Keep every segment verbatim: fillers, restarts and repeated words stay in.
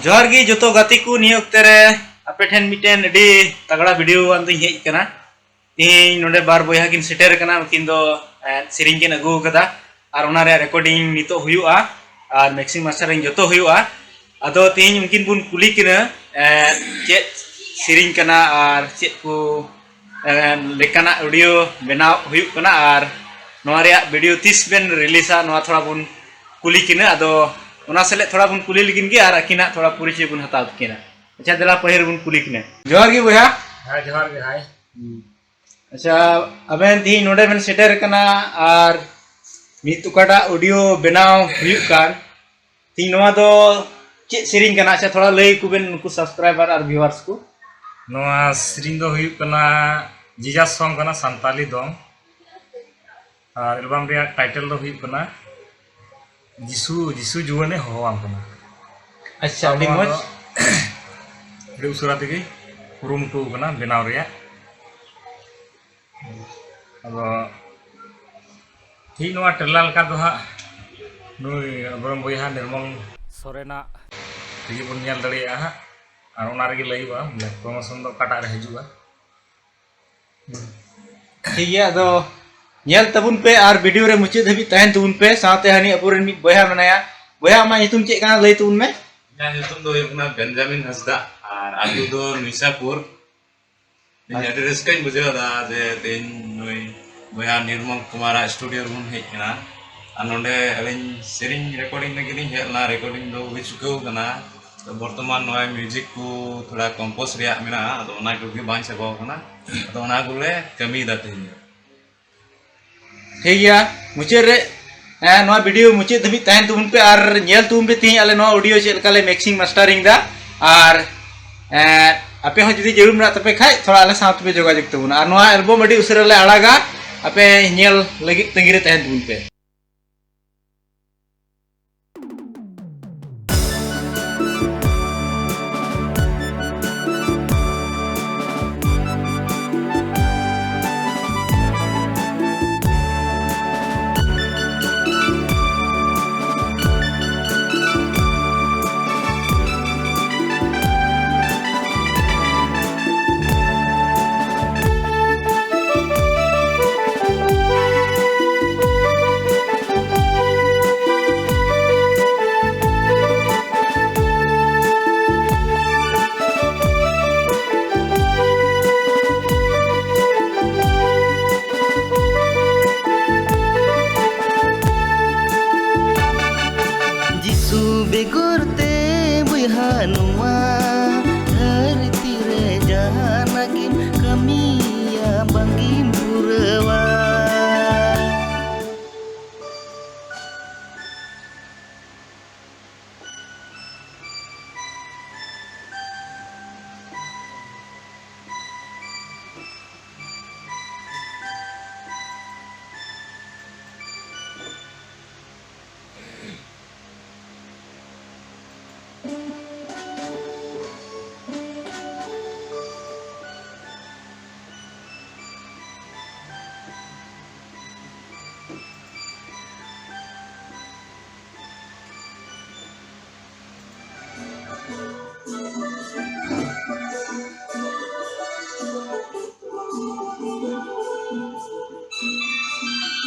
ᱡᱚᱦᱟᱨ ᱜᱮ ᱡᱚᱛᱚ ᱜᱟᱛᱮ ᱠᱚ, ᱱᱤᱭᱟᱹ ᱚᱠᱛᱮ ᱨᱮ ᱟᱯᱮ ᱴᱷᱮᱱ ᱢᱤᱫᱴᱮᱱ ᱟᱹᱰᱤ ᱛᱟᱜᱲᱟ video ᱟᱱ ᱛᱤᱧ ᱦᱮᱡ ᱟᱠᱟᱱᱟ᱾ ᱛᱮᱦᱮᱧ ᱱᱚᱰᱮ ᱵᱟᱨ ᱵᱚᱭᱦᱟ ᱠᱤᱱ ᱥᱮᱴᱮᱨ ᱟᱠᱟᱱᱟ, ᱩᱱᱠᱤᱱ ᱫᱚ, ᱮ, ᱥᱮᱨᱮᱧ ᱠᱤᱱ ᱟᱹᱜᱩ ᱟᱠᱟᱫᱟ ᱟᱨ ᱚᱱᱟ ᱨᱮᱭᱟᱜ recording ᱱᱤᱛᱚᱜ ᱦᱩᱭᱩᱜᱼᱟ ᱟᱨ mixing mastering ᱡᱚᱛᱚ ᱦᱩᱭᱩᱜᱼᱟ᱾ ᱟᱫᱚ ᱛᱮᱦᱮᱧ ᱩᱱᱠᱤᱱ ᱵᱚᱱ ᱠᱩᱞᱤ ᱠᱤᱱᱟ, ᱮ, ᱪᱮᱫ ᱥᱮᱨᱮᱧ ᱠᱟᱱᱟ ᱟᱨ ᱪᱮᱫ ᱠᱚ, ᱮ, ᱞᱮᱠᱟᱱᱟᱜ audio ᱵᱮᱱᱟᱣ ᱦᱩᱭᱩᱜ ᱠᱟᱱᱟ ᱟᱨ ᱱᱚᱣᱟ ᱨᱮᱭᱟᱜ video ᱛᱤᱥ ᱵᱮᱱ releaseᱟ, ᱱᱚᱣᱟ ᱛᱷᱚᱲᱟ ᱵᱚᱱ ᱠᱩᱞᱤ ᱠᱤᱱᱟ᱾ ᱟᱫᱚ ᱚᱱᱟ ᱥᱮᱞᱮᱫ ᱛᱷᱚᱲᱟ ᱵᱚᱱ ᱠᱩᱞᱤ ᱞᱮᱠᱤᱱ ᱜᱮ ᱟᱨ ᱟᱹᱠᱤᱱᱟᱜ ᱛᱷᱚᱲᱟ ᱯᱚᱨᱤᱪᱚᱭ ᱵᱚᱱ ᱦᱟᱛᱟᱣ ᱛᱟᱹᱠᱤᱱᱟ᱾ ᱟᱪᱪᱷᱟ, ᱫᱮᱞᱟ ᱯᱟᱹᱦᱤᱞ ᱵᱚᱱ ᱠᱩᱞᱤ ᱠᱤᱱᱟ᱾ ᱡᱚᱦᱟᱨ ᱜᱮ ᱵᱚᱭᱦᱟ᱾ ᱦᱮᱸ, ᱡᱚᱦᱟᱨ ᱜᱮ ᱵᱷᱟᱭ᱾ ᱟᱪᱪᱷᱟ, ᱟᱵᱮᱱ ᱛᱮᱦᱮᱧ ᱱᱚᱰᱮ ᱵᱮᱱ ᱥᱮᱴᱮᱨ ᱟᱠᱟᱱᱟ ᱟᱨ ᱱᱤᱛ ᱚᱠᱟᱴᱟᱜ audio ᱵᱮᱱᱟᱣ ᱦᱩᱭᱩᱜ ᱠᱟᱱ, ᱛᱮᱦᱮᱧ ᱱᱚᱣᱟ ᱫᱚ ᱪᱮᱫ ᱥᱮᱨᱮᱧ ᱠᱟᱱᱟ? ᱟᱪᱪᱷᱟ, ᱛᱷᱚᱲᱟ ᱞᱟᱹᱭ ᱟᱠᱚ ᱵᱮᱱ ᱩᱱᱠᱩ subscriber ᱟᱨ viewers ᱠᱚ᱾ ᱱᱚᱣᱟ ᱥᱮᱨᱮᱧ ᱫᱚ ᱦᱩᱭᱩᱜ ᱠᱟᱱᱟ, ᱡᱤᱡᱟ song ᱠᱟᱱᱟ, ᱥᱟᱱᱛᱟᱞᱤ ᱫᱚᱝ᱾ ᱟᱨ album ᱨᱮᱭᱟᱜ title ᱫᱚ ᱦᱩᱭᱩᱜ ᱠᱟᱱᱟ ᱡᱤᱥᱩ, ᱡᱤᱥᱩ ᱡᱩᱣᱟᱹᱱᱮ ᱦᱚᱦᱚᱣᱟᱢ ᱠᱟᱱᱟ᱾ ᱟᱪᱪᱷᱟ, ᱟᱨ ᱟᱹᱰᱤ ᱱᱚᱣᱟ ᱢᱚᱡᱽ᱾ ᱫᱚ ᱟᱹᱰᱤ ᱩᱥᱟᱹᱨᱟ ᱛᱮᱜᱮ ᱠᱩᱨᱩᱢᱩᱴᱩ ᱟᱠᱟᱱᱟ ᱵᱮᱱᱟᱣ ᱨᱮᱭᱟᱜ᱾ ᱟᱫᱚ ᱴᱷᱤᱠ ᱱᱚᱣᱟ trailer ᱞᱮᱠᱟ ᱫᱚ ᱦᱟᱸᱜ ᱱᱩᱭ ᱟᱵᱚᱨᱮᱱ ᱵᱚᱭᱦᱟ ᱱᱤᱨᱢᱚᱞ ᱥᱚᱨᱮᱱᱟᱜ ᱨᱮᱜᱮ ᱵᱚᱱ ᱧᱮᱞ ᱫᱟᱲᱮᱭᱟᱜᱼᱟ ᱦᱟᱸᱜ, ᱟᱨ ᱚᱱᱟ ᱨᱮᱜᱮ ᱞᱟᱹᱭᱚᱜᱼᱟ, ᱵᱚᱞᱮ, promotion ᱫᱚ ᱚᱠᱟᱴᱟᱜ ᱨᱮ ᱦᱤᱡᱩᱜᱼᱟ᱾ ᱴᱷᱤᱠ ᱜᱮᱭᱟ, ᱟᱫᱚ ᱧᱮᱞ ᱛᱟᱵᱚᱱ ᱯᱮ ᱟᱨ video ᱨᱮ ᱢᱩᱪᱟᱹᱫ ᱫᱷᱟᱹᱵᱤᱡ ᱛᱟᱦᱮᱱ ᱛᱟᱵᱚᱱ ᱯᱮ᱾ ᱥᱟᱶᱛᱮ ᱦᱟᱹᱱᱤ ᱟᱵᱚᱨᱮᱱ ᱢᱤᱫ ᱵᱚᱭᱦᱟ ᱢᱮᱱᱟᱭᱟ᱾ ᱵᱚᱭᱦᱟ, ᱟᱢᱟᱜ ᱧᱩᱛᱩᱢ ᱪᱮᱫ ᱠᱟᱱᱟ? ᱞᱟᱹᱭ ᱛᱟᱵᱚᱱ ᱢᱮ᱾ ᱤᱧᱟᱹᱜ ᱧᱩᱛᱩᱢ ᱫᱚ ᱦᱩᱭᱩᱜ ᱠᱟᱱᱟ ᱵᱮᱱᱡᱟᱢᱤᱱ ᱦᱟᱸᱥᱫᱟ ᱟᱨ ᱟᱹᱛᱩ ᱫᱚ ᱱᱩᱭᱥᱟᱯᱩᱨ᱾ ᱤᱧ ᱟᱹᱰᱤ ᱨᱟᱹᱥᱠᱟᱹᱧ ᱵᱩᱡᱷᱟᱹᱣ ᱮᱫᱟ ᱡᱮ ᱛᱮᱦᱮᱧ ᱱᱩᱭ ᱵᱚᱭᱦᱟ ᱱᱤᱨᱢᱚᱞ ᱠᱩᱢᱟᱨᱟᱜ studio ᱨᱮᱵᱚᱱ ᱦᱮᱡ ᱠᱟᱱᱟ᱾ ᱟᱨ ᱱᱚᱰᱮ ᱟᱹᱞᱤᱧ ᱥᱮᱨᱮᱧ recording ᱞᱟᱹᱜᱤᱫ ᱞᱤᱧ ᱦᱮᱡ ᱞᱮᱱᱟ, recording ᱫᱚ ᱦᱩᱭ ᱪᱩᱠᱟᱹᱣ ᱠᱟᱱᱟ᱾ ᱛᱚ ᱵᱚᱨᱛᱚᱢᱟᱱ ᱱᱚᱜᱼᱚᱭ music ᱠᱚ ᱛᱷᱚᱲᱟ compose ᱨᱮᱭᱟᱜ ᱢᱮᱱᱟᱜᱼᱟ, ᱟᱫᱚ ᱚᱱᱟ ᱠᱚᱜᱮ ᱵᱟᱝ ᱪᱟᱵᱟᱣ ᱠᱟᱱᱟ᱾ ᱟᱫᱚ ᱚᱱᱟ ᱠᱚᱞᱮ ᱠᱟᱹᱢᱤᱭᱮᱫᱟ ᱛᱮᱦᱮᱧ ᱫᱚ᱾ ᱴᱷᱤᱠ ᱜᱮᱭᱟ, ᱢᱩᱪᱟᱹᱫ ᱨᱮ, ᱦᱮᱸ, ᱱᱚᱣᱟ video ᱢᱩᱪᱟᱹᱫ ᱫᱷᱟᱹᱵᱤᱡ ᱛᱟᱦᱮᱱ ᱛᱟᱵᱚᱱ ᱯᱮ ᱟᱨ ᱧᱮᱞ ᱛᱟᱵᱚᱱ ᱯᱮ ᱛᱮᱦᱮᱧ ᱟᱞᱮ ᱱᱚᱣᱟ audio ᱪᱮᱫ ᱞᱮᱠᱟ ᱞᱮ mixing mastering ᱮᱫᱟ᱾ ᱟᱨ, ᱮᱸ, ᱟᱯᱮ ᱦᱚᱸ ᱡᱩᱫᱤ ᱡᱟᱹᱨᱩᱲ ᱢᱮᱱᱟᱜ ᱛᱟᱯᱮ ᱠᱷᱟᱡ ᱛᱷᱚᱲᱟ ᱟᱞᱮ ᱥᱟᱶ ᱛᱮᱯᱮ ᱡᱳᱜᱟᱡᱳᱜᱽ ᱛᱟᱵᱚᱱᱟ᱾ ᱟᱨ ᱱᱚᱣᱟ album ᱟᱹᱰᱤ ᱩᱥᱟᱹᱨᱟ ᱞᱮ ᱟᱲᱟᱜᱟ, ᱟᱯᱮ ᱧᱮᱞ ᱞᱟᱹᱜᱤᱫ ᱛᱟᱺᱜᱤ ᱨᱮ ᱛᱟᱦᱮᱱ ᱛᱟᱵᱚᱱ ᱯᱮ᱾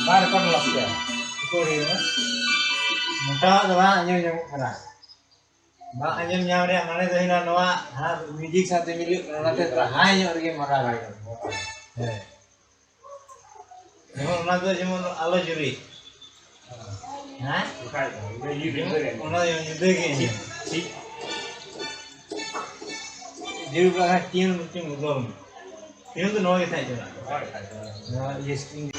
ᱵᱟᱝ ᱨᱮᱠᱚᱨᱰ ᱞᱟᱥᱴ ᱨᱮ᱾ ᱨᱮᱠᱚᱨᱰ ᱦᱩᱭᱩᱜᱼᱟ᱾ ᱢᱚᱴᱟᱣᱟᱜ ᱫᱚ ᱵᱟᱝ ᱟᱸᱡᱚᱢ ᱧᱟᱢᱚᱜ ᱠᱟᱱᱟ᱾ ᱵᱟᱝ ᱟᱸᱡᱚᱢ ᱧᱟᱢ ᱨᱮᱭᱟᱜ ᱢᱟᱱᱮ ᱫᱚ ᱦᱩᱭᱱᱟ ᱱᱚᱣᱟ ᱦᱟᱸᱜ ᱢᱤᱣᱡᱤᱠ ᱥᱟᱶᱛᱮ ᱢᱤᱞᱟᱹᱜ ᱠᱟᱱᱟ, ᱚᱱᱟᱛᱮ ᱛᱷᱚᱲᱟ ᱦᱟᱭ ᱧᱚᱜ ᱨᱮᱜᱮ ᱢᱟᱨᱟᱣ ᱦᱩᱭᱩᱜᱼᱟ᱾ ᱦᱮᱸ᱾ ᱡᱮᱢᱚᱱ ᱚᱱᱟ ᱫᱚ ᱡᱮᱢᱚᱱ ᱟᱞᱚ ᱡᱩᱨᱤ᱾ ᱦᱮᱸ? ᱵᱟᱠᱷᱟᱡ ᱫᱚ, ᱚᱱᱟ ᱫᱚ ᱧᱤᱫᱟᱹ ᱜᱮ᱾ ᱴᱷᱤᱠ, ᱴᱷᱤᱠ᱾ ᱡᱩᱨᱤ ᱵᱟᱠᱷᱟᱡ ᱴᱤᱭᱩᱱ ᱢᱤᱫᱴᱮᱱ ᱵᱚᱫᱚᱞ ᱢᱮ᱾ ᱛᱮᱦᱮᱧ ᱫᱚ ᱱᱚᱣᱟ ᱜᱮ ᱛᱟᱦᱮᱸ ᱠᱟᱱᱟ᱾ ᱦᱳᱭ᱾ ᱱᱚᱣᱟ ᱤᱭᱟᱹ screen᱾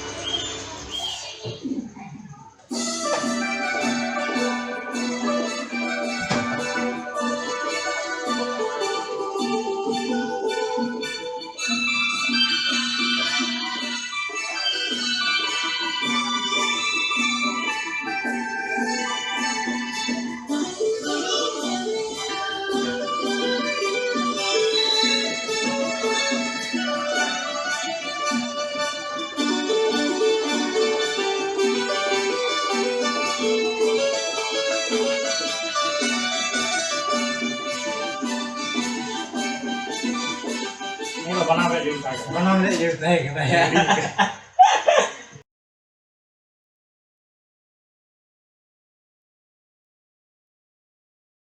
ᱵᱟᱱᱟᱢ ᱨᱮ ᱡᱳᱨ ᱛᱟᱦᱮᱸ ᱠᱟᱱᱟ᱾ ᱵᱟᱱᱟᱢ ᱨᱮ ᱡᱳᱨ ᱛᱟᱦᱮᱸ ᱠᱟᱱᱟ᱾